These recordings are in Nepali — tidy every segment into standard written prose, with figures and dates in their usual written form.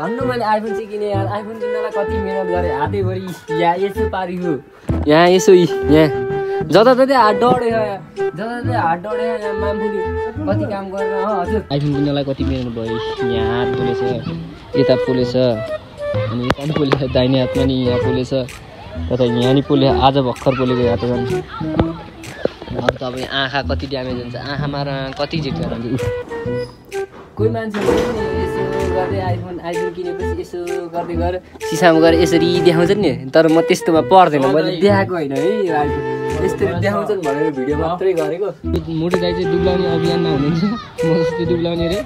धन्नु मैले आइफोन चाहिँ किने यार। आइफोन किन्नलाई कति मेहनत गरेँ, हातैभरि यहाँ यसो पारियो, यहाँ यसो यहाँ जताततै हात डढ्यो, जताततै हात डढ्यो। यहाँ मामफुले कति काम गरेर हजुर आइफोन किन्नलाई कति मेहनत भयो। यहाँ हात पोलेछ, यता पोलेछ, अनि यता पनि पोलेछ, दाहिने हातमा नि यहाँ पोलेछ, यता यहाँ नि पोले, आज भर्खर पोलेको यहाँ त झन्। अब त अब आँखा कति ड्यामेज हुन्छ, आँखामा कति झिट्का हुन्छ। कोही मान्छेले पनि यसो गर्दै आइफोन किनेपछि यसो गर्दै गएर सिसामा गएर यसरी देखाउँछ नि, तर म त्यस्तोमा पर्दैन, मैले देखाएको होइन है यो आइफोन। यस्तरी देखाउँछन् भनेर भिडियो मात्रै गरेको। मोटो दाइ चाहिँ दुब्लाउने अभियानमा हुनुहुन्छ, म जस्तै दुब्लाउने रे।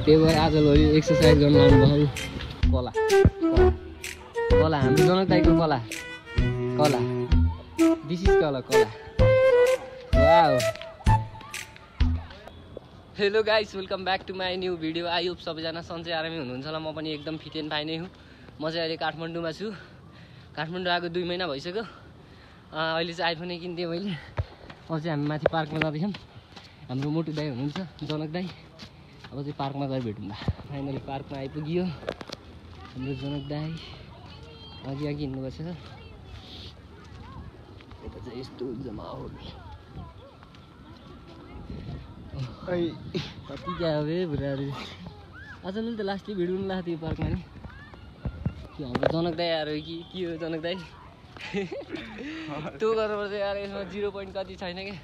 त्यही भएर आजभरि एक्सर्साइज गर्न लानुभयो। कला कला हाम्रो जनक दाइको कला कला this is Kala Kala. Wow. Hello guys, welcome back to my new video. I hope सबैजना सन्चै आरामै हुनुहुन्छ होला। म पनि एकदम फिट एन्ड फाइनै हुँ। म चाहिँ अहिले काठमाडौँमा छु। काठमाडौँ आएको 2 महिना भइसक्यो। अहिले चाहिँ आइफोनै किनिदिएँ मैले। अब चाहिँ हामी माथि पार्कमा जाँदैछौँ। हाम्रो मोटु दाइ हुनुहुन्छ, जनक दाइ। अब चाहिँ पार्कमा गएर भेटौँ ल। फाइनली पार्कमा आइपुग्यो हाम्रो जनक दाइ। अघि अघि हिँड्नुपर्छ। यता चाहिँ यस्तो हुन्छ माहौल। कति क्या हो बुढाहरू। आज मैले त लास्टली भिडियो पनि लाग्थ्यो पार्कमा नि। के हाम्रो जनक दाइ आएर कि के हो जनक दाइ। त्यो गर्नुपर्छ यार, यसमा 0 पोइन्ट कति छैन क्या।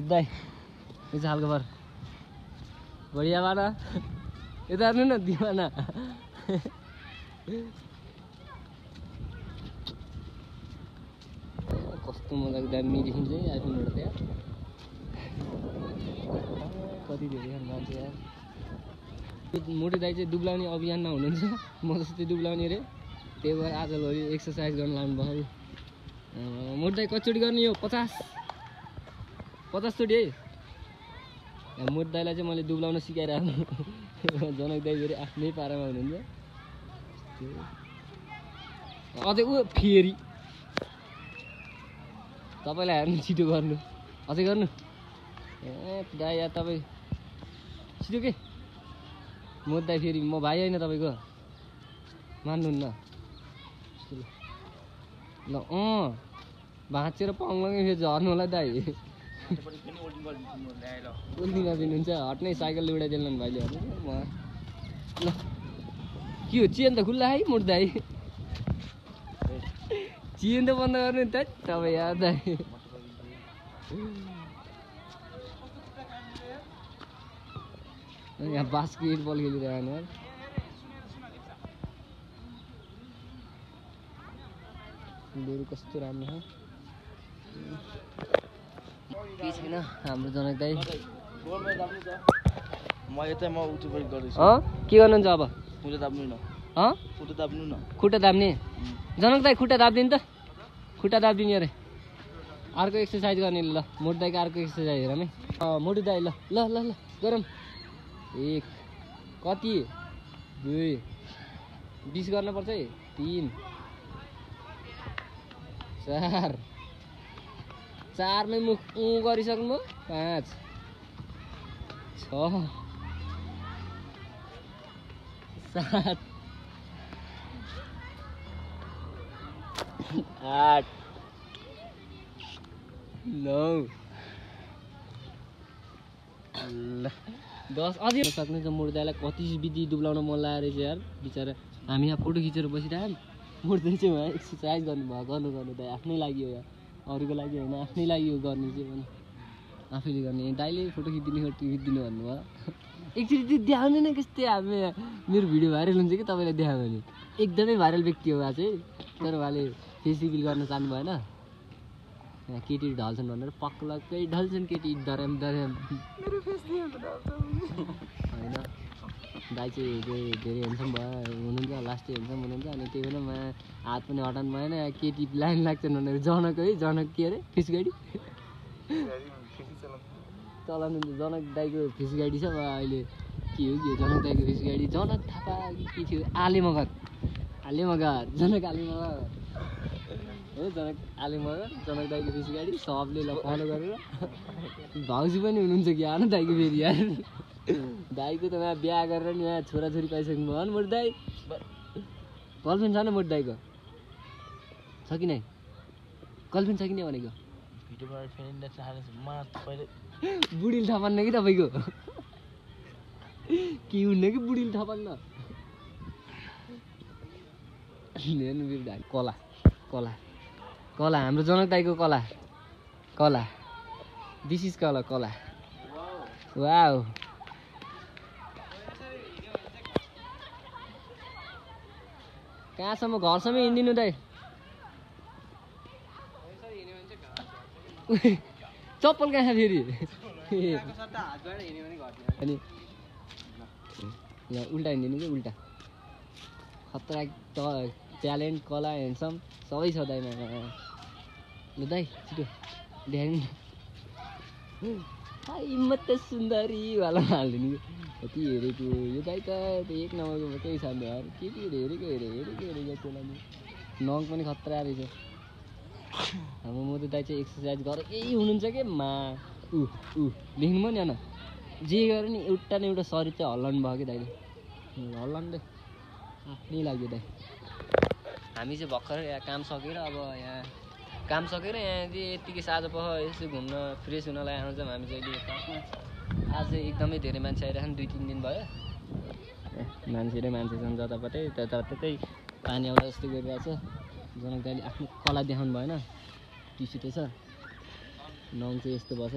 दाइ यो चाहिँ हालको भर बढिया बाना यता हेर्नु न दिवाना। कस्तो मजाको दामी देखिन्छ है आइफोनबाट त यार। कति धेरै मान्छे यार। मोटो दाइ चाहिँ दुब्लाउने अभियानमा हुनुहुन्छ, म जस्तै दुब्लाउने रे। त्यही भएर आजभरि एक्सर्साइज गर्न लानुभयो। मोटो दाइ कतिचोटि गर्ने यो 50 चोटि है। मोटो दाइलाई चाहिँ मैले दुब्लाउन सिकाइरहेको। जनक दाइ फेरि आफ्नै पारामा हुनुहुन्छ। अझै ऊ फेरि तपाईँलाई हेर्नु छिटो गर्नु, अझै गर्नु। दाइ यार तपाईँ छिटो के। मोटो दाइ फेरि म भाइ होइन तपाईँको, मान्नुहुन्न ल। भाँचेर पाउँदै फेरि झर्नु होला दाइ। उल्टिन दिनुहुन्छ, हट्नै साइकलले उडाइदिनु भाइले हेर्नु म ल। के हो चेन त खुल्ला है मोटो दाइ। चेन त बन्द गर्नु नि त तपाईँ यार दाइ। यहाँ बास्केटबल खेलिरहनु यार। फुलहरू कस्तो राम्रो छ। केही छैन हाम्रो जनक दाइ। के गर्नुहुन्छ अब। खुट्टा दाब्ने जनक दाइ, खुट्टा दाब्दिनु त। खुट्टा दाब्दिने अरे अर्को एक्सर्साइज गर्ने ल। मोटो दाइको अर्को एक्सर्साइज हेरौँ है। मोटो दाइ ल ल ल ल गरौँ। 1 कति 2 20 गर्नुपर्छ है। 3 4 4मै मुख गरिसक्नु। 5 6 7 8 9 10 अझै सक्ने चाहिँ। मोटो दाइलाई कति विधि दुब्लाउन मन लागेको रहेछ यार बिचरा। हामी यहाँ फोटो खिचेर बसिरहौँ, मोटो दाइ चाहिँ उहाँ एक्सर्साइज गर्नु दाइ आफ्नै लागि हो यार, अरूको लागि होइन, आफ्नै लागि हो गर्ने चाहिँ पनि आफैले गर्ने। दाइले फोटो खिचिदिनु भन्नुभयो। एकचोटि त्यो देखाउने नै कस्तै हामी मेरो भिडियो भाइरल हुन्छ कि तपाईँलाई देखायो भने। एकदमै भाइरल व्यक्ति हो उहाँ चाहिँ, तर उहाँले फेस रिभिल गर्न चाहनु भएन। यहाँ केटी ढल्छन् भनेर पक्कै ढल्छन् केटी दराम होइन। दाइ चाहिँ धेरै हेन्सम हुनुहुन्छ, लास्टै हेन्सम हुनुहुन्छ। अनि त्यही भएर हात पनि हटाउनु भएन। केटी लाइन लाग्छन् भनेर जनक है, जनक के अरे फिस गाडी चलाउनुहुन्छ। जनक दाइको फिस गाडी छ अहिले। के हो जनक दाइको फिस गाडी। जनक थापा के थियो, आले मगर जनक आले मगर हो। जनक आले मगर जनक दाइको फिस गाडी सबले ल फलो गरेर। भाउजू पनि हुनुहुन्छ कि आउनु दाइको फेरि यार। दाइको त यहाँ बिहा गरेर नि यहाँ छोराछोरी पाइसक्नु भयो नि मोट दाइ गर्लफ्रेन्ड छ न मोट दाइको छ कि नै गर्लफ्रेन्ड छ कि नै भनेको बुढीले थाहा पान्न कि तपाईँको के हुन्न कि बुढीले थाहा पान्न कला कला कला हाम्रो जनक दाइको कला कला this is Kala Kala wow कहाँसम्म घरसम्म हिँडिदिनु दाइ चप्पल कहाँ छ फेरि अनि यहाँ उल्टा हिँडिदिनु कि उल्टा खतरा ट्यालेन्ट कला ह्यान्डसम सबै छ दाइमा ल दाइ छिटो देखाइदिनु हिम्मत त सुन्दरी वाला हालिदिनु कति हेरेको यो दाइ त एक नम्बरको मात्रै छ यार के हेरेको त्यसलाई नङ पनि खतरा रहेछ हाम्रो म त दाइ चाहिँ एक्सर्साइज गरेकै हुनुहुन्छ के मा लेख्नु पनि होइन जे गरे नि एउटा न एउटा शरीर चाहिँ हल्लाउनु भयो कि दाइले हल्लाउनु दे आफ्नै लाग्यो दाइ हामी चाहिँ भर्खर यहाँ काम सकेर अब यहाँ काम सकेर यहाँ चाहिँ यत्तिकै साँझ पख यसो घुम्न फ्रेस हुनलाई आउँछौँ हामी चाहिँ अहिले पार्कमा आज एकदमै धेरै मान्छे आइरहेको 2-3 दिन भयो मान्छे र मान्छे छन् जतापट्टै त्यतै पानी आउँदा जस्तो गरिरहेको छ जनक दाइले आफ्नो कला देखाउनु भएन टिसुटै छ नङ चाहिँ यस्तो भएछ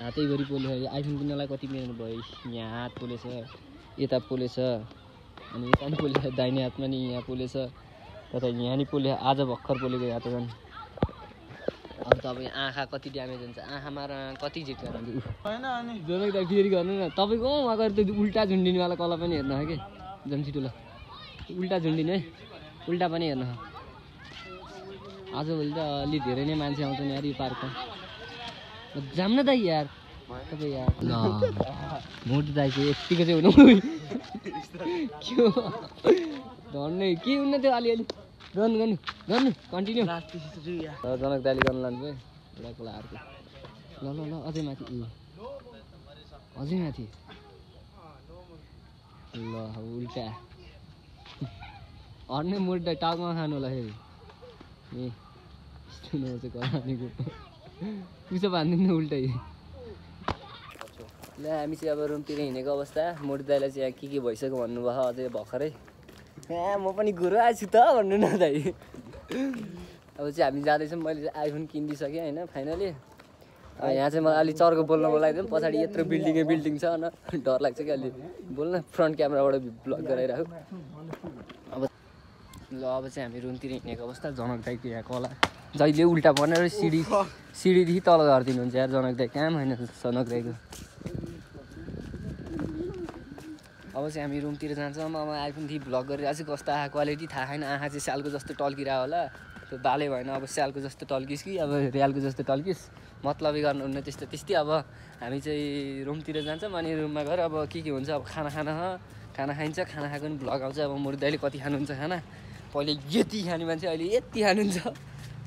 हातैभरि पोलेछ आइफोन किन्नलाई कति मिहिनेत भयो यहाँ हात पोलेछ यता पोलेछ अनि यता पनि पोलेछ दाहिने हातमा नि यहाँ पोलेछ तथा यहाँ नि पोले आज भर्खर पोलेको यहाँ त झन् अब त अब आँखा कति ड्यामेज हुन्छ आँखामा र कति झिक्का हुन्छ जनक दाइ फेरि गर्नु न तपाईँको अगाडि त उल्टा झुन्डिनेवाला कला पनि हेर्नु कि झन् छिटो ल उल्टा झुन्डिने है उल्टा पनि हेर्नु आजभोलि त अलि धेरै नै मान्छे आउँछन् यार यो पार्कमा जाम न दाइ यार तपाईँ यार ल मोटो दाइ चाहिँ यत्तिको चाहिँ हुनु के हो धन्नै के हुन्न त्यो अलिअलि गर्नु गर्नु गर्नु कन्टिन्यू जनक दाइले गर्नु लानु भयो एउटा कोला अर्को ल ल ल अझै माथि अझै माथि ल उल्टा अर्नै मोटा टाउकोमा खानु होला फेरि ए यस्तो नआउँछ कलानीको पुसो भनिदिनु उल्टै ल हामी चाहिँ अब रुमतिर हिँडेको अवस्था मोटो दाइलाई चाहिँ यहाँ के भइसक्यो भन्नुभयो अझै भर्खरै म पनि गुरु आएछु त भन्नु न दाइ अब चाहिँ हामी जाँदैछौँ मैले चाहिँ आइफोन किनिदिइसकेँ होइन फाइनली यहाँ चाहिँ मलाई अलिक चर्को बोल्न बोलाइदिउँ पछाडि यत्रो बिल्डिङ छ होइन डर लाग्छ कि अलि बोल्न फ्रन्ट क्यामेराबाट ब्लग गराइराखौँ अब ल अब चाहिँ हामी रुमतिर हिँडेको अवस्था जनक दाइको यहाँ कला जहिले उल्टा बनेर सिँढीदेखि तल झरिदिनुहुन्छ यार जनक दाइ काम होइन जनक दाइको अब चाहिँ हामी रुमतिर जान्छौँ अब आइफोनदेखि भ्लग गरिरहेको छु कस्तो आँखा क्वालिटी थाहा छैन आँखा चाहिँ स्यालको जस्तो टल्किरहेको होला त्यो बाले भएन अब स्यालको जस्तो टल्किस् कि अब रियालको जस्तो टल्किस् मतलबै गर्नुहुन्न त्यस्तै अब हामी चाहिँ रुमतिर जान्छौँ अनि रुममा गएर अब के हुन्छ अब खाना खाइन्छ खाना खाएको पनि भ्लग आउँछ अब मोटो दाइले कति खानुहुन्छ खाना पहिले यति खाने मान्छे अहिले यति खानुहुन्छ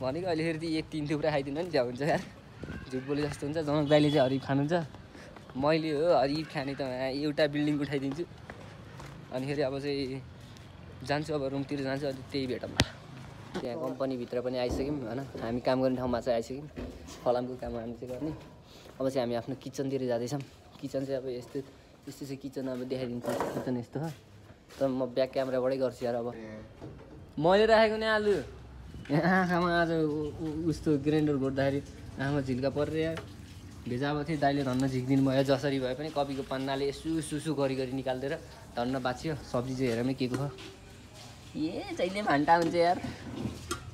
भनेको अहिले फेरि एक 3 थुप्रा खाइदिनु नि त्यहाँ हुन्छ यार झुट बोले जस्तो हुन्छ जनक दाइले चाहिँ हरिफ खानुहुन्छ मैले हो हरिफ खाने त एउटा बिल्डिङ उठाइदिन्छु अनि फेरि अब चाहिँ जान्छु अब रुमतिर जान्छु अनि त्यही भेटौँ त्यहाँ कम्पनीभित्र पनि आइसक्यौँ होइन हामी काम गर्ने ठाउँमा चाहिँ आइसक्यौँ फलामको काम हामी चाहिँ गर्ने अब चाहिँ हामी आफ्नो किचनतिर जाँदैछौँ किचन चाहिँ अब यस्तो चाहिँ किचन अब देखाइदिन्छु किचन यस्तो हो तर म ब्याक क्यामेराबाटै गर्छु यार अब मैले राखेको नि आलु यहाँ आँखामा आज उस्तो ग्राइन्डर गर्दाखेरि आँखामा झिल्का परेर यार भेजाएको थिएँ दाइले धन्न झिक्दिनु भयो जसरी भए पनि कपीको पन्नाले सुसु गरी निकालिदिएर धन्न बाँच्यो सब्जी चाहिँ हेरमै के को ए जहिले भान्टा हुन्छ यार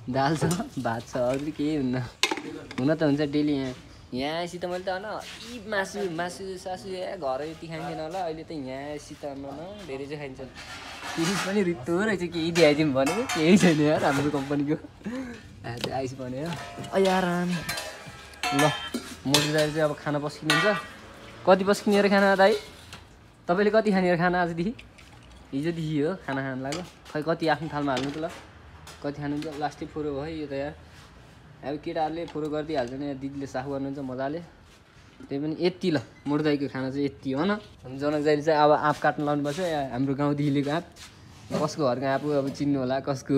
दाल छ भात छ अरू केही हुन्न हुन त हुन्छ डेली यहाँ आएपछि त मैले त होइन मासु सासु घर यति खाइन्थेन होला अहिले त यहाँ आएपछि त न धेरै चाहिँ खाइन्छ पिरिस पनि रित्तो रहेछ केही दिइदिउँ भनेको केही छैन यार हाम्रो कम्पनीको आइस भन्यो यार ल मोटो दाइ चाहिँ अब खाना पस्किनुहुन्छ कति पस्किने खाना दाइ तपाईँले कति खाने खाना आजदेखि हिजोदेखि हो खाना खानु लाग्यो खै कति आफ्नो थालमा हाल्नु त ल कति खानुहुन्छ लास्टै फोरो भयो यो त यार अब केटाहरूले फोरो गरिदिइहाल्छ नि दिदीले साफ गर्नुहुन्छ मजाले त्यही पनि यति ल मुर्दाईको खाना चाहिँ यति हो न। जनक दाइले चाहिँ अब आँप काट्न लाउनुपर्छ हाम्रो गाउँदेखि लिएको आँप कसको घरको आँप अब चिन्नु होला कसको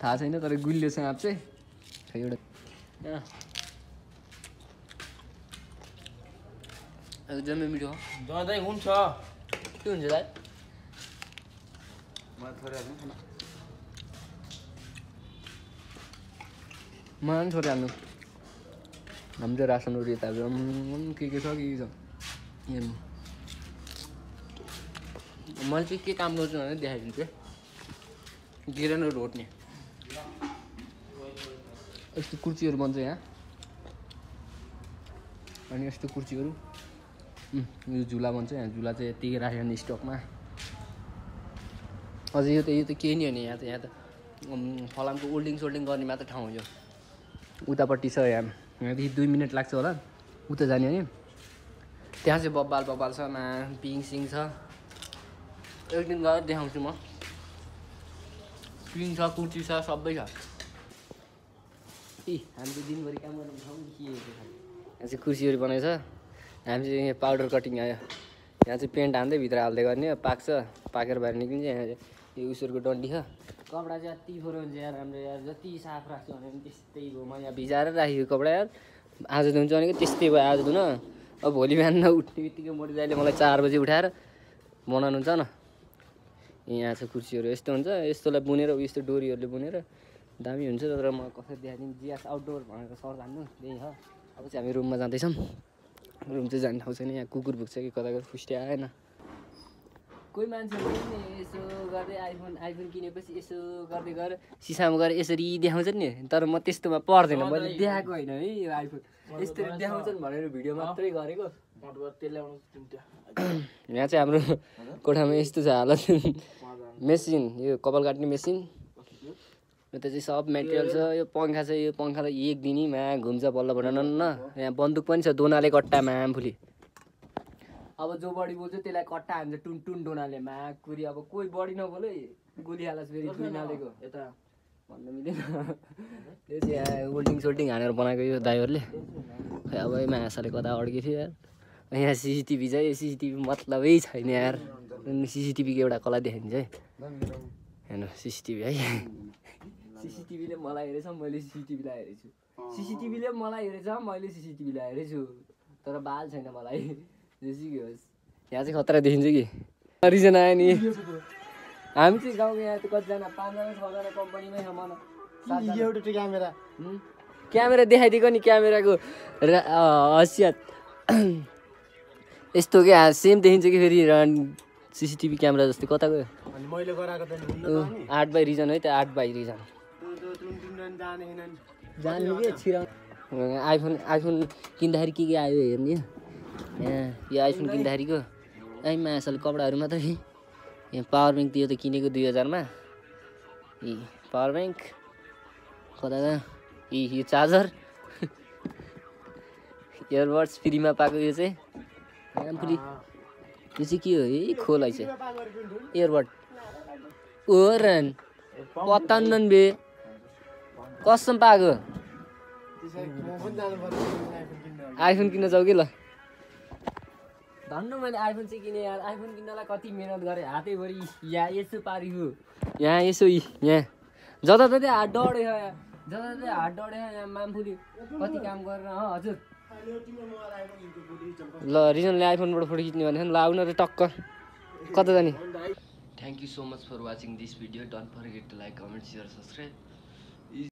थाहा छैन तर गुलियो छ आँप चाहिँ एउटा एकदमै मिठो हो दाइ हुन्छ के हुन्छ दाइ मलाई पनि छोडिहाल्नु हाम्रो रासनहरू यता के छ हेर्नु मैले चाहिँ के काम गर्छु भनेर देखाइदिन्छु गिरेन रोट्ने यस्तो कुर्चीहरू बन्छ यहाँ अनि यस्तो कुर्चीहरू यो झुला बन्छ यहाँ झुला चाहिँ यतिकै राख्यो भने स्टकमा अझै यो त केही नि हो नि यहाँ त फलामको ओल्डिङ सोल्डिङ गर्ने मात्र ठाउँ हो यो उतापट्टि छ यहाँदेखि 2 मिनट लाग्छ होला उता जाने हो नि त्यहाँ चाहिँ बब्बाल छ पिङ सिङ छ एक दिन गएर देखाउँछु म पिङ छ कुर्ची छ सबै छ हामी चाहिँ दिनभरि काम गर्नु ठाउँ यहाँ चाहिँ कुर्सीहरू बनाएछ हामी चाहिँ यहाँ पाउडर कटिङ आयो यहाँ चाहिँ पेन्ट हान्दै भित्र हाल्दै गर्ने पाक्छ पाकेर बाहिर निक्लिन्छ यहाँ चाहिँ यो उसुरको डन्डी छ कपडा चाहिँ यति फोहोर हुन्छ यार हाम्रो यार जति साफ राख्छु भने पनि त्यस्तै भयो म यहाँ भिजाएर राखेको कपडा यार आज धुन्छु भनेको त्यस्तै भयो आज धुन अब भोलि बिहान उठ्ने बित्तिकै मोटी दाइले मलाई 4 बजी उठाएर बनाउनुहुन्छ न यहाँ छ कुर्सीहरू यस्तो हुन्छ यस्तोलाई बुनेर यस्तो डोरीहरूले बुनेर दामी हुन्छ तर म कसरी देखाइदिनु जियास आउटडोर भनेर सर जान्नु त्यही हो अब चाहिँ हामी रुममा जाँदैछौँ रुम चाहिँ जाने ठाउँ छैन यहाँ कुकुर भुक्छ कि कता कता फुस्टे आएन कोही मान्छेहरू पनि यसो गर्दै आइफोन किनेपछि यसो गर्दै गएर सिसामा गएर यसरी देखाउँछ नि तर म त्यस्तोमा पर्दैन मैले देखाएको होइन है यो आइफोन यस्तरी देखाउँछन् भनेर भिडियो मात्रै गरेको यहाँ चाहिँ हाम्रो कोठामा यस्तो छ हालत मेसिन यो कपाल काट्ने मेसिन यता चाहिँ सब मेटेरियल छ यो पङ्खा छ यो पङ्खा त एक दिनैमा घुम्छ बल्ल न यहाँ बन्दुक पनि छ दोनाले कट्टामा आमफुली अब जो बडी बोल्छ त्यसलाई कट्टा हान्छ टुन डोनाले कुरी अब कोही बडी नबोले गोली हालस फेरि दुईनालेको यता भन्न मिलेन त्यो चाहिँ यहाँ ओल्डिङ सोल्डिङ हानेर बनाएको यो दाइहरूले खै अब मायासाले कता अड्केको थियो यार यहाँ सिसिटिभी छ यो सिसिटिभी मतलबै छैन यार सिसिटिभीको एउटा कला देखाइदिन्छ है हेर्नु सिसिटिभी है सिसिटिभीले मलाई हेरेछ मैले सिसिटिभीलाई हेरेछु सिसिटिभीले मलाई हेरेछ मैले सिसिटिभीलाई हेरेछु तर बाल छैन मलाई जेसुकै होस् यहाँ चाहिँ खतरा देखिन्छ कि रिजन आयो नि हामी चाहिँ गाउँको यहाँ त कतिजना 5जना 6जना कम्पनीमै छ मन क्यामेरा देखाइदिएको नि क्यामेराको हसियत यस्तो क्या सेम देखिन्छ कि फेरि सिसिटिभी क्यामेरा जस्तै कता गयो 8 बाई रिजन है त 8 बाई रिजन जाने कि छिरा आइफोन किन्दाखेरि के आयो हेर्ने यहाँ यो आइफोन किन्दाखेरिको आइमा असल कपडाहरू मात्रै यहाँ पावर ब्याङ्क त्यो त किनेको 2000 मा पावर ब्याङ्क कता यो चार्जर इयरबड्स फ्रीमा पाएको यो चाहिँ आमफुली यो चाहिँ के हो खोल है इयरबड ओरन पत्तान्न बे कसम पाएको आइफोन किन्न जाऊ कि ल भन्नु मैले आइफोन चाहिँ किने यार आइफोन किन्नलाई कति मेहनत गरेँ हातैभरि यहाँ यसो पारेको यहाँ यसो यहाँ जताततै हात डढेछ जताततै हात डढेछ यहाँ मामफुली कति काम गरेर हजुर ल रिजनले आइफोनबाट फोटो खिच्ने भने ल आउन र टक्क कता जाने thank you so much for watching this video don't forget to like comment share subscribe